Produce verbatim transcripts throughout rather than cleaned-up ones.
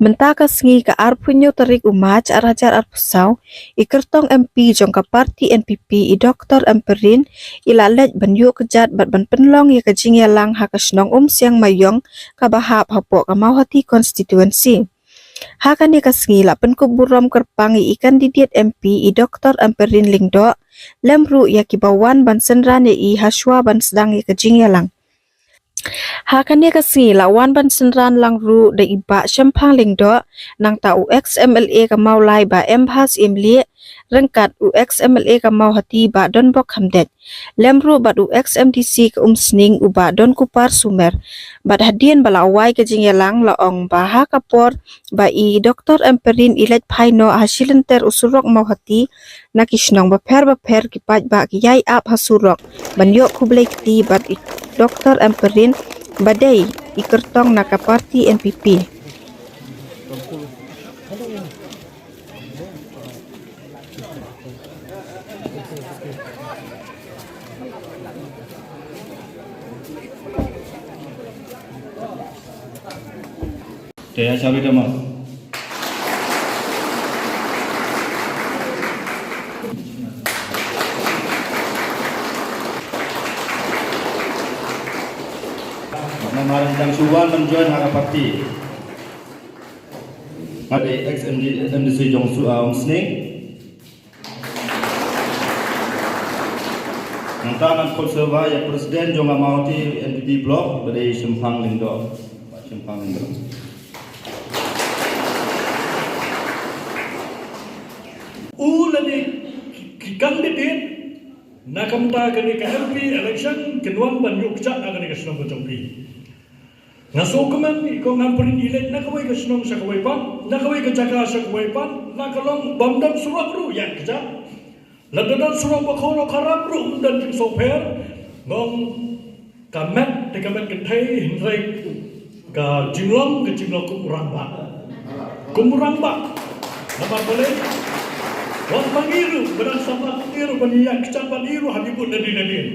Mynta ka sngi ka arphew hynñiew tarik u March ar hajar arphew saw, i kyrtong M P jong ka party N P P i Doktor Ampareen i la leit ban ïuh kjat bad ban pynlong ïa ka jingïalang ha ka shnong Umsiang Maïong kaba hap hapoh ka Mawhati constituency. Ha kane ka sngi la pynkup burom kyrpang ïa i candidate M P i Doktor Ampareen Lyngdoh, lem ruh ïa kiba wan ban synran ïa i ha shuwa ban sdang ïa ka jingïalang. Ha kane ka sngi la wan ban synran lang ruh da i Bah Shemphang Lyngdoh, nangta u ex M L A ka Mawlai Bah M Bhas Imlieh, ryngkat u ex M L A ka Mawhati Bah Donbok Khamdeit. Lem ruh bad u ex M D C ka Umsning u Bah Donkupar Sumer. Bad hadien ba la wai ka jingïalang la ong ba ha ka por ba i Doktor Ampareen i leit phai noh ha shilynter u surok Mawhati, na ki shnong bapher bapher ki paidbah ki ïai ap ha surok ban ïoh khublei kti bad i Doktor Ampareen ba dei i kyrtong na ka party N P P. Te ya sabi dama. Namar jang suban menjoin ha ka parti. Ade ex M D, M D C jong su, uh, Umsning. Nangta ngan khot shuwa ïa President jong ka Mawhati N P P Block, ba dei Shemphang Lyngdoh. Shemphang Lyngdoh. U lane ki, ki candidate na ka bynta kane ka M P election kin wan ban ïuh kjat ha kane ka shnong ka jong phi. Nga sngewkmen i kong Ampareen i leit na kawei ka shnong sha kawei pat, na kawei ka jaka sha kawei pat, la ka long bym don surok ruh ïa kjat. Lada don surok ba khraw kharap ruh ym don jingsngewpher. Nga ong ka met te ka met kynthei, hynrei ka jinglong, ka jinglong kum u rangbah. Kum u rangbah. Namar balei? Wat ma ngi ruh ba dang samla ngi ruh ban ïa kjat bad ngi ruh ha ngi bud nadien nadien.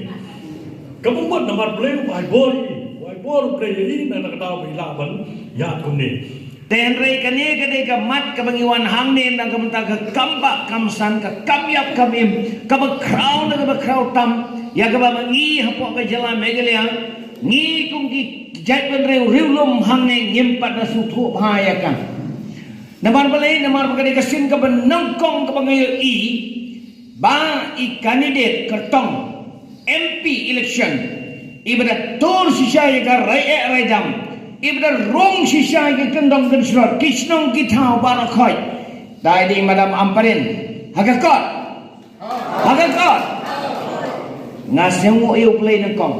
Ka bym mut namar Blei u ai bor ïa i, u ai bor Blei ïa i na ka daw ba i lah ban ïaid kumne. Te hynrei kane ka dei ka mat kaba ngi wan hangne na ka bynta ka kam bah kam san, ka kam ïap kam im, kaba khraw na kaba khraw tam ïa kaba ma ngi hapoh ka jylla Meghalaya, ngi kum ki jaitbynriew riewlum hangne ngim pat da sngewthuh bha ïa ka. Namar balei? Namar ba ka dei ka sien kaba nyngkong kaba nga ïohi ba i candidate kyrtong M P election iba da tur shisha ïa ka rai eh rai dam, iba da rung shisha ïa ka kyndong kynshlur, ki shnong ki thaw baroh khoit. Dei dei Madam Ampareen. Ha ka kot. Ha ka kot. Nga sngewnguh ïa U Blei nyngkong.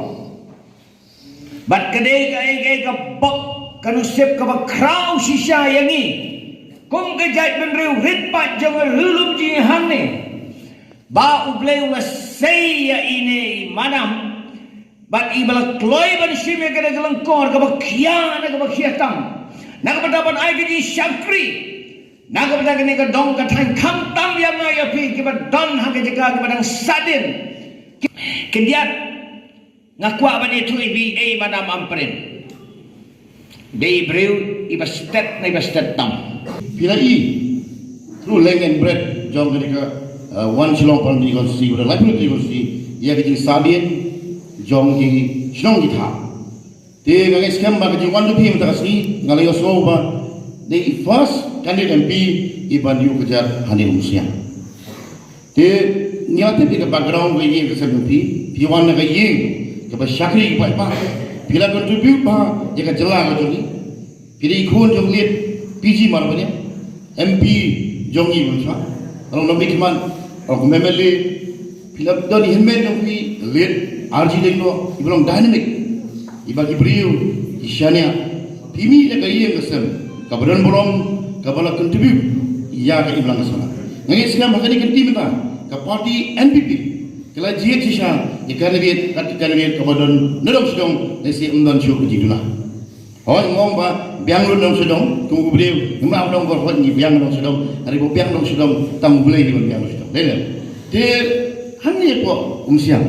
Bad ka dei kaei kaei ka bok ka nusip kaba khraw shisha ïa ngi kum ka jaitbynriew rit paid jong ka riewlum jong ngi hangne, ba U Blei u la sei ïa ine i madam, bad iba la kloi ban shim ïa kane ka lyngkor kaba khia na kaba khia tam, na ka bynta ban ai ka jingshakri na ka bynta kane ka dong ka thaiñ, khamtam ïa nga ïa phi kiba don ha ka jaka kiba dang sahdien. Khyndiat, nga kwah ban ïathuh ïa phi, ei Madam Ampareen, dei briew iba stet na iba stet tam. Phi la i ruh leng and breadth jong kane ka, uh, One Shillong Parliamentary Constituency, bad laiphew Parliamentary Constituency, ïa ka jingsahdien jong ki shnong ki thaw. Te nga ngeit skhem ba ka jingwan jong phi mynta ka sngi, nga la ïohsngew ba dei i first candidate M P iban ïuh kjat hangne Umsiang. Te ngi la tip ïa ka background ka ïing ka sem jong phi, phi wan na ka ïing kaba shakri ki paidbah, phi la contribute bha ïa ka jylla ka jong ngi. Phi dei i khun jong late P G Marbaniang, M P jong ngi mynta, ka long nongmihkhmat, ka long M L A, phi la don i hynmen jong phi late R G Lyngdoh, iba long dynamic, iba ki briew ki shaniah. Phi mih na ka ïing ka sem kaba don burom, kaba la contribute ïa ka imlang ka sahlang. Nga ngeit skhem ha kane ka kynti mynta ka party N P P ka la jied shisha ïa ka candidate, ka candidate kaba don na dong sha dong, lehse ym don shuh ka jingduna. Hooid, nga ong ba biang lut dong sha dong, kum u briew, ngim lah ban ong baroh hooid ngi biang dong sha dong, hynrei ba biang dong sha dong, tang U Blei hi ban biang dong sha dong. Dei ne? Te hangne hapoh Umsiang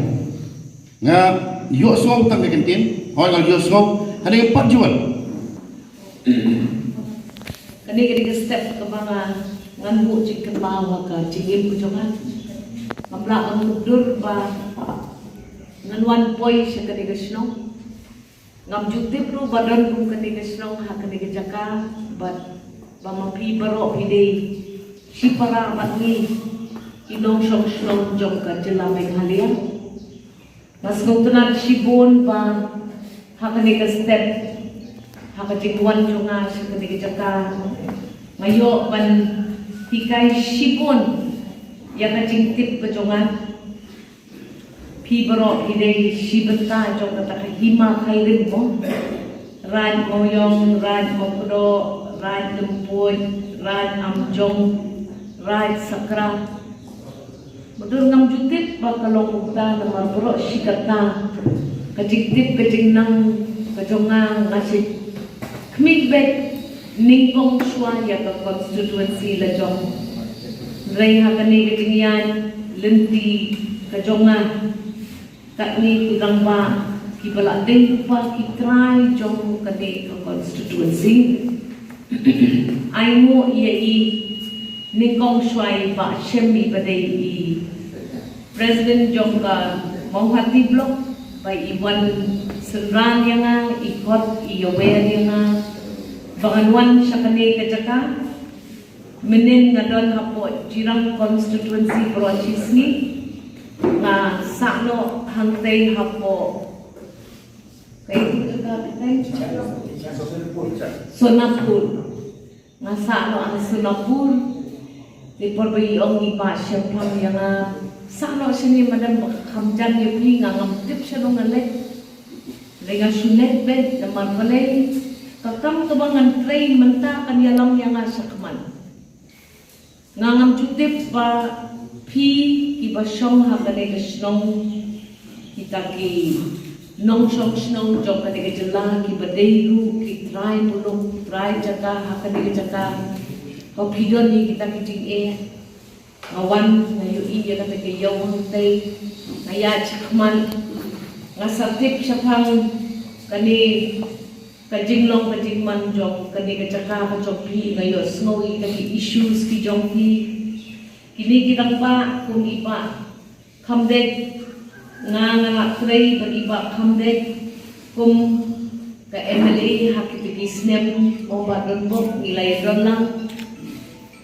nga ïohsngew tang ka kyntien, hooid nga ïohsngew, hynrei ngam pat ju wan. Kane ka dei ka step kaba nga, ngan buh jingkynmaw ha ka jingim ka jong nga. Ngam lah ban mutdur ba ngan wan poi sha kane ka shnong. Ngam ju tip ruh ba don kum kane ka shnong ha kane ka jaka, bad ba ma phi baroh phi dei shipara bad ngi ki nongshong shnong jong ka jylla Meghalaya. Nga sngewtynnat shibun ba ha kane ka step, ha ka jingwan jong nga sha kane ka jaka, nga ïoh ban hikai shibun ïa ka jingtip ka jong nga. Phi baroh phi dei shi bynta jong kata ka hima Khyrim mo. Raid Mawïong, Raid Mawkdok, Raid Lympung, Raid Amjong, Raid Sakra. Mutdur ngam ju tip ba ka long kumta namar baroh shi katta ka jingtip ka jingnang ka jong nga, nga shu khmih beit nyngkong shuwa ïa ka constituency la jong. Hynrei ha kane ka jingïaid lynti ka jong nga, katne ki rangbah kiba la dei lypa ki trai jong kane ka constituency. Ainguh ïa i nyngkong shuwa i Bah Shem iba dei i President jong ka Mawhati Block, ba i wan synran ïa nga, i khot, i ïawer ïa nga ba ngan wan sha kane ka jaka. Mynnin nga don hapoh Jirang constituency baroh shi sngi. Nga sah noh hangtei hapoh, kaei ka jaka, Sonapur. Nga sah noh ha Sonapur. Te por ba i ong i Bah Shemphang ïa nga, sah noh shane, madam, ba kham jan ïa phi. Nga ngam tip shano ngan leit. Hynrei nga shu leit beit namar balei ka kam kaba ngan trei mynta kan ïalam ïa nga shakhmat. Nga ngam ju tip ba phi kiba shong ha kane ka shnong, kita ki nongshong shnong jong kane ka jylla kiba dei ruh ki trai muluk, trai jaka ha kane ka jaka, ba phi don ïa kita ki jingeh. Nga wan, nga ïohi ïa kata ka ïew hangtei, nga ïaid shakhmat, nga sa tip shaphang kane ka jinglong ka jingman jong kane ka jaka ka jong phi, nga ïohsngew ïa kita ki issues ki jong phi. Kine ki rangbah kum i Bah Khamdeit, nga, nga la trei bad i Bah Khamdeit kum ka M L A ha kito ki snem, ong Bah Donbok, ngi la ïadon lang.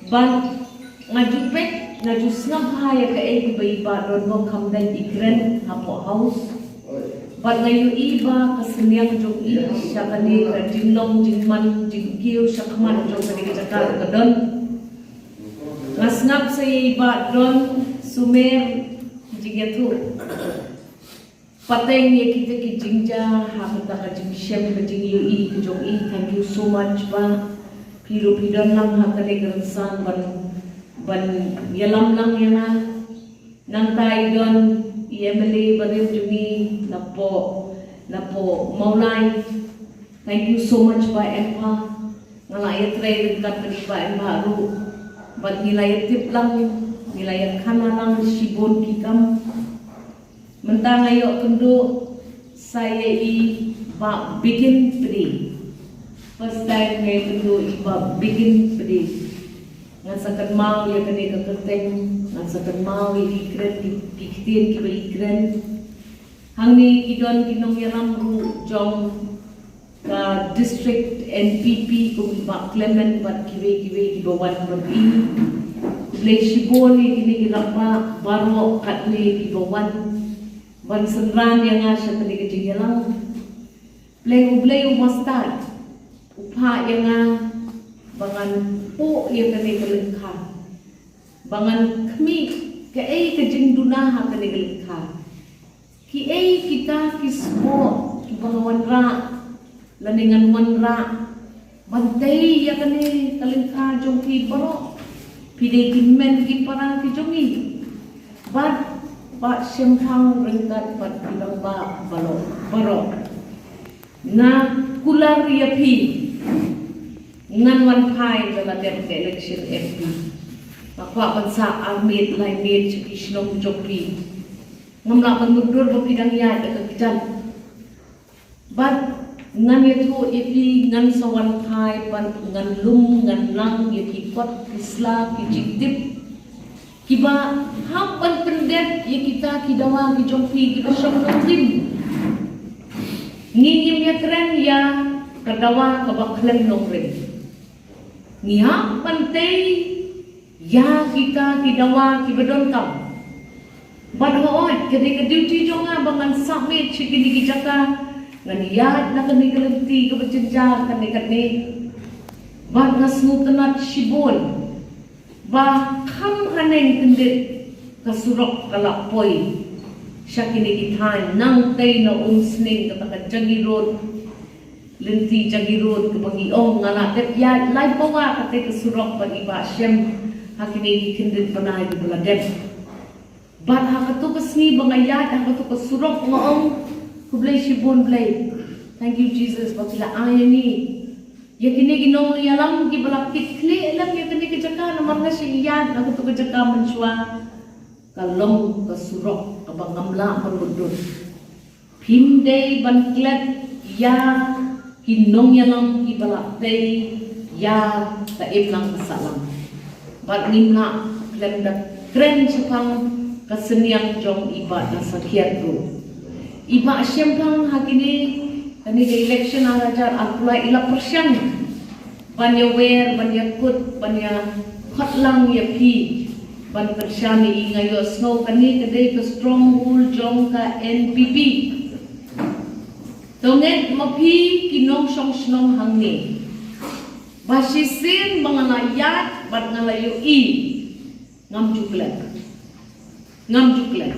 Bad nga ju peit, nga ju sngap bha ïa kaei kaba i Bah Donbok Khamdeit i kren hapoh House. Bad nga ïohi ba ka synñiang jong i sha kane ka jinglong jingman jingkiew shakhmat jong kane ka jaka ka don. Nga sngap sa ïa i Bah Don Sumer, jingïathuh pateng ïa kita ki jingjia ha kata ka jingshem ka jingïohi ka jong i. Thank you so much, Bah. Phi ruh phi don lang ha kane ka rynsan ban, ban ïalam lang ïa nga. Nangta i don i M L A barim jong ngi napoh, napoh Mawlai. Thank you so much, Bah Empha. Nga la ïatrei ryngkat bad i Bah Empha ruh. Bad ngi la ïatip lang, ngi la ïakhana lang shibun ki kam. Mynta nga ïoh kynduh sa ïa i Bah Bikin Pdi. First time nga ïoh kynduh i Bah Bikin Pdi. Ngan sa kynmaw ïa kane ka kyrteng, ngan sa kynmaw ïa ki kren, ki, ki ktien kiba i kren. Hangne ki don ki nongïalam ruh jong ka district N P P kum i Bah Clement bad kiwei kiwei kiba wan bad i. Khublei shibun ïa kine ki rangbah baroh katne kiba wan ban synran ïa nga sha kane ka jingïalang. Blei, U Blei u mastad u phah ïa nga ba ngan buh ïa kane ka lyngkha, ba ngan khmih kaei ka jingduna ha kane ka lyngkha. Kiei kita ki sport kiba nga wanrah lane ngan wanrah ban tei ïa kane ka lyngkha jong phi baroh. Phi dei ki men ki para ki jong ngi. Bad Bah Shemphang ryngkat bad ki rangbah baroh, baroh. Nga kular ïa phi, ngan wan phai lada la dep ka election M P. Nga kwah ban sah armiet laimiet sha ki shnong jong phi. Ngam lah ban mutdur ba phi dang ïaid da ka kjat. Bad Ngan ïathuh ïa phi, ngan sa wan phai ban ngan lum ngan lang ïa ki kot ki sla ki jingtip kiba hap ban pyndep ïa kita ki dawa ki jong phi kiba shong nongrim. Ngi ngim ïakren ïa ka dawa kaba khlem nongrim. Ngi hap ban tei ïa kita ki dawa kiba donkam. Bad hooid, ka dei ka duty jong nga ba ngan submit sha kine ki jaka, ngan ïaid na kane ka lynti kaba jynjar kane kane. Bad nga sngewtynnat shibun ba kham haneng kyndit ka surok ka la poi sha kine ki thaiñ, nangtei na Umsning, kata ka Jagi Road, lynti Jagi Road kaba ngi ong, nga la dep ïaid lai pawa kata ka surok bad i Bah Shem ha kine ki kyndit bnai kiba la dep. Bad ha kato ka sngi ba nga ïaid ha kato ka surok nga ong, khublei shibun Blei. Thank you Jesus ba phi la ai ïa ngi, ïa kine ki nongïalam kiba la kit khlieh lem ïa kane ka jaka, namar nga shu ïaid ha kato ka jaka mynshuwa ka long ka surok kaba ngam lah ban mutdur. Phim dei ban klet ïa ki nongïalam kiba la tei ïa ka imlang ka sahlang. Bad ngim lah khlem da kren shaphang ka synñiang jong i Bah Nasakhiat ruh. I Bah Shemphang ha kine, kane ka election ar hajar arphew lai i la pyrshang ban ïawer, ban ïakut, ban ïakhot lang ïa phi, ban kyrshan ïa i. Nga ïohsngew kane ka dei ka stronghold jong ka N P P. To ngeit ma phi ki nongshong shnong hangne, ba shisien ba nga la ïaid bad nga la ïohi, ngam ju klet. Ngam ju klet.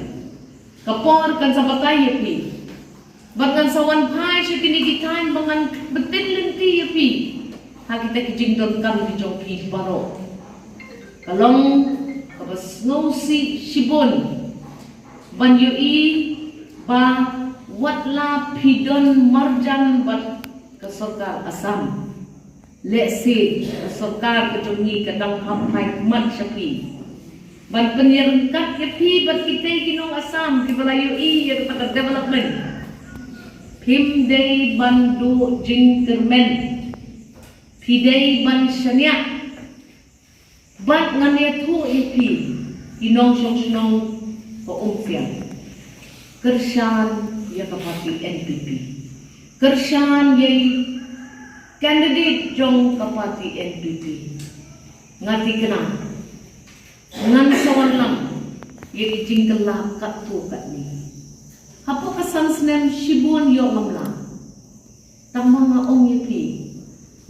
Ka por kan sa batai ïa phi. Bad ngan sa wan phai sha kine ki thaiñ ba ngan btin lynti ïa phi ha kita ki jingdonkam ki jong phi baroh. Ka long kaba sngewsih shibun ban ïohi ba wat la phi don marjan bad ka sorkar Assam, lehse ka sorkar ka jong ngi ka dang hap phai khmat sha phi ban pynïaryngkat ïa phi bad kitei ki nong Assam kiba la ïohi ïa kata ka development. Phim dei ban duh jingkyrmen, phi dei ban shaniah. Bad ngan ïathuh ïa phi, ki nongshong shnong ka Umsiang, kyrshan ïa ka party N P P, kyrshan ïa i candidate jong ka party N P P. Nga thikna ngan sa wan lang ïa ki jingkylla katto katne. Hapoh ka san snem shibun ïoh ngam lah. Tang ba nga ong ïa phi,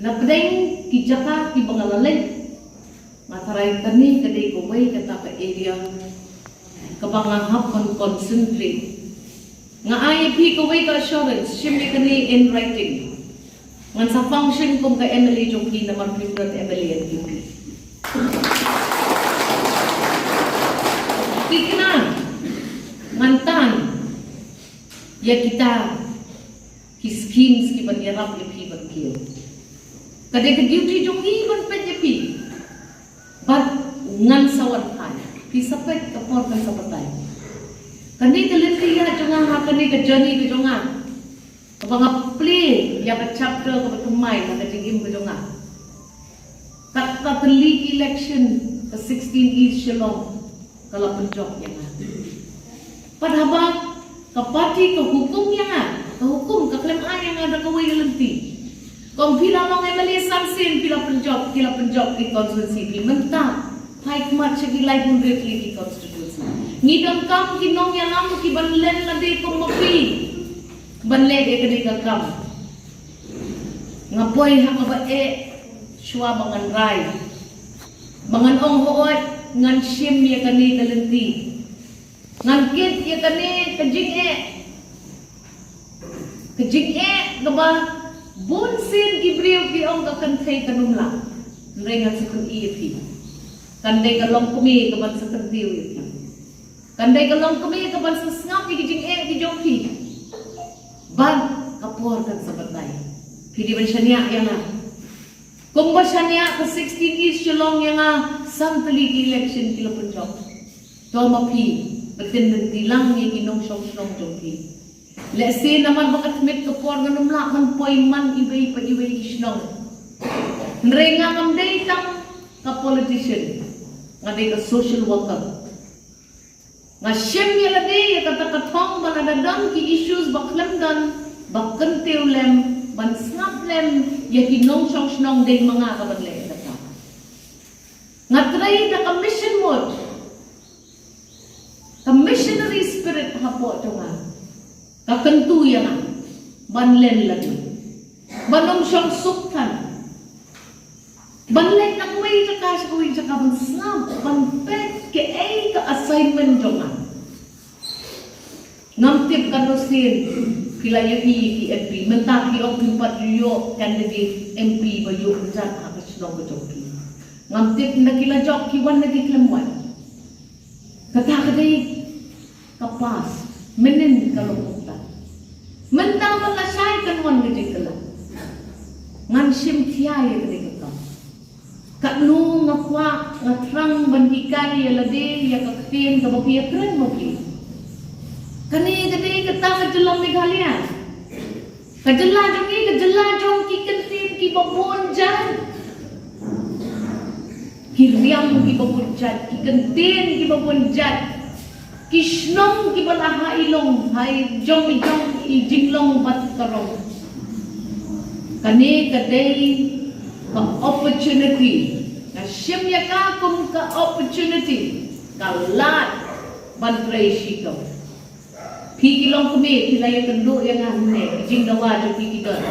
na pdeng ki jaka kiba nga la leit, nga tharai kane ka dei kawei kata ka area kaba nga hap ban concentrate. Nga ai ïa phi kawei ka assurance, shim ïa kane in writing. Ngan sa function kum ka M L A jong phi namar phim don M L A N P P. Thikna ngan tan ïa kita ki schemes kiban ïarap ïa phi ban kiew. Ka dei ka duty jong ngi ban peit ïa phi. Bad ngan sa wan phai. Phi sa peit, ka por kan sa batai. Kane ka lynti ïaid jong nga ha kane ka journey ka jong nga, kaba nga plie ïa ka chapter kaba thymmai na ka jingim ka jong nga. Kat ka tylli election ka sixteen East Shillong ka la pynjop ïa nga. Pat haba ka party ka hukum ïa nga, ka hukum, ka khlem ai ïa nga da kawei ka lynti. Kum phi la long M L A san sien, phi la pynjop, phi la pynjop ki constituency, phi mynta phai khmat sha ki laiphew tylli ki constituency. Ngi donkam ki nongïalam kiban len lade kum ma phi ban leh ïa kane ka kam. Nga poi ha kaba eh shuwa ba ngan rai, ba ngan ong hooid ngan shim ïa kane ka lynti. Ngan kit ïa kane ka jingeh, ka jingeh kaba bun sien ki briew ki ong ka kynthei kan ym lah. Hynrei ngan sa pyni ïa phi, kan dei ka longkmie kaban sa kyntiew ïa phi. Kan dei ka longkmie kaban sa sngap ïa ki jingeh ki jong phi. Bad ka por kan sa batai. Phi dei ban shaniah ïa nga. Kumba shaniah ka sixteen East Shillong ïa nga, san tylli ki election ki la pynjop. To ma phi, pyntin lynti lang ïa ki nongshong shnong jong phi. Lehse namar ba ka tmit ka por ngan ym lah ban poi man iwei pa iwei i shnong. Hynrei nga ngam dei tang ka politician, nga dei ka social worker. Nga shem ïa lade ïa kata ka thong ba lada don ki issues ba khlem don, ba kyntiew lem, ban sngap lem ïa ki nongshong shnong, dei ma nga ka ban leh kata. Nga trei da ka mission mode, ka missionary spirit hapoh jong nga. Ka kyntu ïa nga ban len lade, ban ym shong suk than, ban leit na kawei jaka sha kawei jaka, ban sngap, ban peit kaei ka assignment jong nga. Ngam tip katno sien ki la ïohi ki M P, mynta ki ong kim pat ïoh candidate M P ba ïoh ryngkat ha ka shnong ka jong ki. Ngam tip na ki la jop ki wan na ki khlem wan. Kata ka dei ka past, mynnin ka long kumta. Mynta ba la shai kan wan ka jingkylla. Ngan shim khia ïa kane ka kam. Katno nga kwah, nga thrang ban hikai ïa lade ïa ka ktien kaba phi ïakren ma phi. Kane ka dei kata ka jylla Meghalaya. Ka jylla jong ngi ka jylla jong ki kyntien kiba bun jait. Ki riam kiba bun jait, ki kyntien kiba bun jait. Ki shnong kiba la ha i long, ha i jong i jong i jinglong bad ka rong. Kane ka dei ka opportunity. Nga shim ïa ka kum ka opportunity, ka lad ban trei shitom. Phi ki longkmie, phi la ïakynduh ïa nga hangne, ki jingdawa jong phi ki don.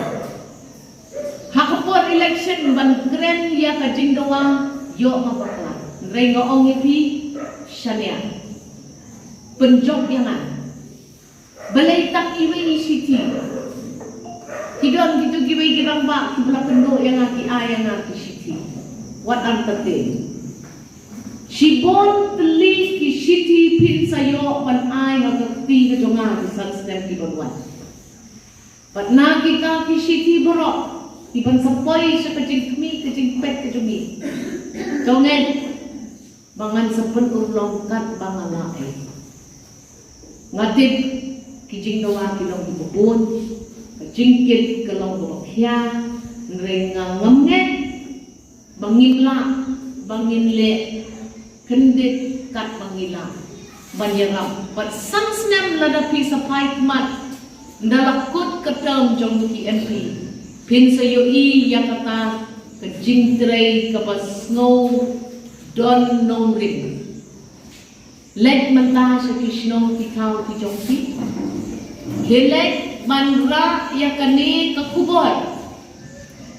Ha ka por election ban kren ïa ka jingdawa, ïoh nga bakla. Hynrei nga ong ïa phi, shaniah. Pynjop ïa nga. Balei tang iwei i shithi? Ki don kito kiwei ki rangbah kiba la kynduh ïa nga, ki ai ïa nga ki shithi. Wat artatien. Shibun tylli ki shithi phin sa ïoh ban ai ha ka kti ka jong nga ki san snem ki ban wan. Bad na kita ki shithi baroh ki ban sa poi sha ka jingkhmih ka jingpeit ka jong ngi. To ngeit ba ngan sa pynurlong katba nga lah ei. Nga tip ki jingdawa ki long kiba bun, ka jingkit ka long kaba khia, hynrei nga ngam ngeit ba ngin lah, ba ngin leh kyndit katba ngi lah ban ïarap. Bad san snem lada phi sa phai khmat, ynda la kut ka term jong ki M P, phin sa ïohi ïa kata ka jingtrei kaba sngew don nongrim. Leit mynta sha ki shnong ki thaw ki jong phi. Khie leit ban rah ïa kane ka khubor.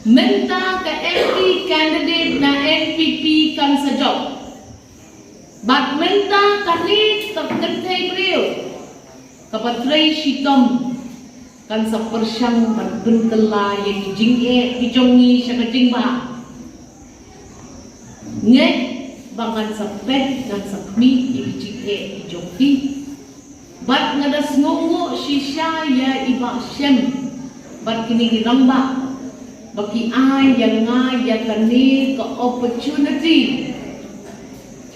Mynta ka M P candidate na N P P kan sa jop. Bad mynta kane ka kynthei briew kaba trei shitom kan sa pyrshang ban pynkylla ïa ki jingeh ki jong ngi sha ka jingbha. Ngeit ba ngan sa peit, ngan sa khmih ïa ki jingeh ki jong ki. Bad nga da sngewnguh shisha ïa i Bah Shem bad kine ki rangbah ba ki ai ïa nga ïa kane ka opportunity.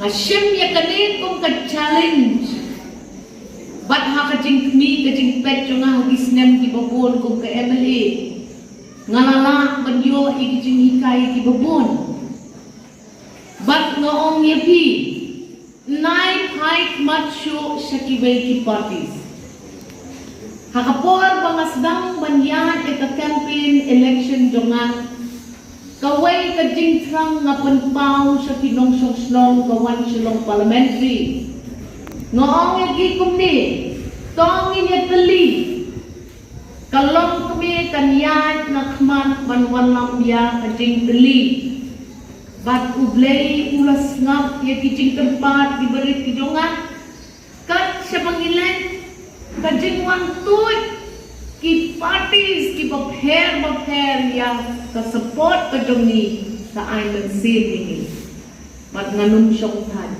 Nga shem ïa kane kum ka challenge. Bad ha ka jingkhmih ka jingpeit jong nga ha ki snem kiba bun kum ka M L A, nga la lah ban ïoh ïa ki jinghikai kiba bun. Bad nga ong ïa phi, nai phai khmat shuh sha kiwei ki parties. Ha ka por ba nga sdang ban ïaid ïa ka campaign election jong nga, kawei ka jingthrang nga pynpaw sha ki nongshong shnong ka wan sha long parliamentary. Nga ong ïa ki kumne, to ngin ïatylli. Ka longkmie kan ïaid na khmat ban wallam ïa ka jingtylli. Bad U Blei u la sngap ïa ki jingkyrpad ki barit ki jong nga. Kat shaba ngi leit, ka jingwan tuid ki parties kiba pher bapher ïa ka support ka jong ngi, ka ai mynsiem ïa ngi. Bad ngan ym shong thait,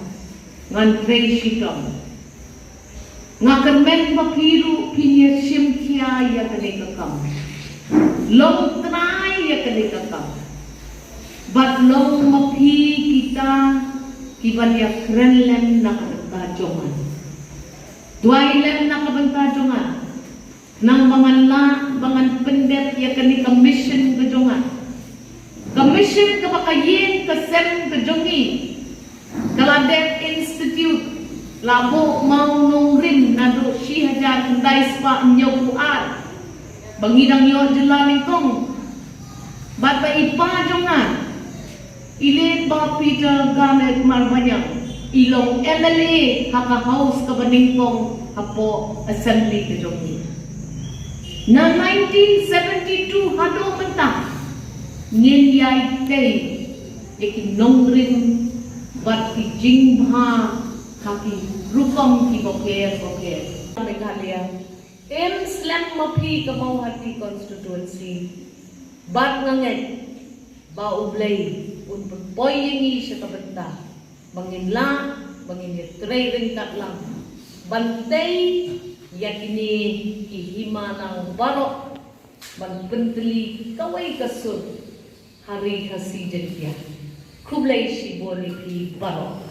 ngan trei shitom. Nga kyrmen ba phi ruh phin ïa shim khia ïa kane ka kam. Long trai ïa kane ka kam. Bad long ma phi kita kiban ïa kren lem na ka bynta jong nga. Duwai lem na ka bynta jong nga. Nang ba ngan lah ba ngan pyndep ïa kane ka mission ka jong nga. Ka mission kaba ka ïing ka sem ka jong ngi ka la dep institute, la buh mawnongrim naduh shi hajar khyndai spah hynñiewphew ar ba ngi dang ïoh jylla nyngkong. Bad ba i pa jong nga, i late Bah Peter Garnett Marbaniang, i long M L A ha ka House kaba nyngkong hapoh Assembly ka jong ngi. Na nineteen seventy-two haduh mynta ngin ïai tei ïa ki nongrim bad ki jingbha ha ki rukom ki bapher bapher. Meghalaya, im slem ma phi ka Mawhati constituency. Bad nga ngeit ba U Blei un pynpoi ïa ngi sha ka bynta ba ngin lah, ba ngin ïatrei ryngkat lang ban tei ïa kine ki hima nang baroh, ban pyntylli kawei ka sur ha ri Khasi Jaiñtia. Khublei shibun ïa phi baroh.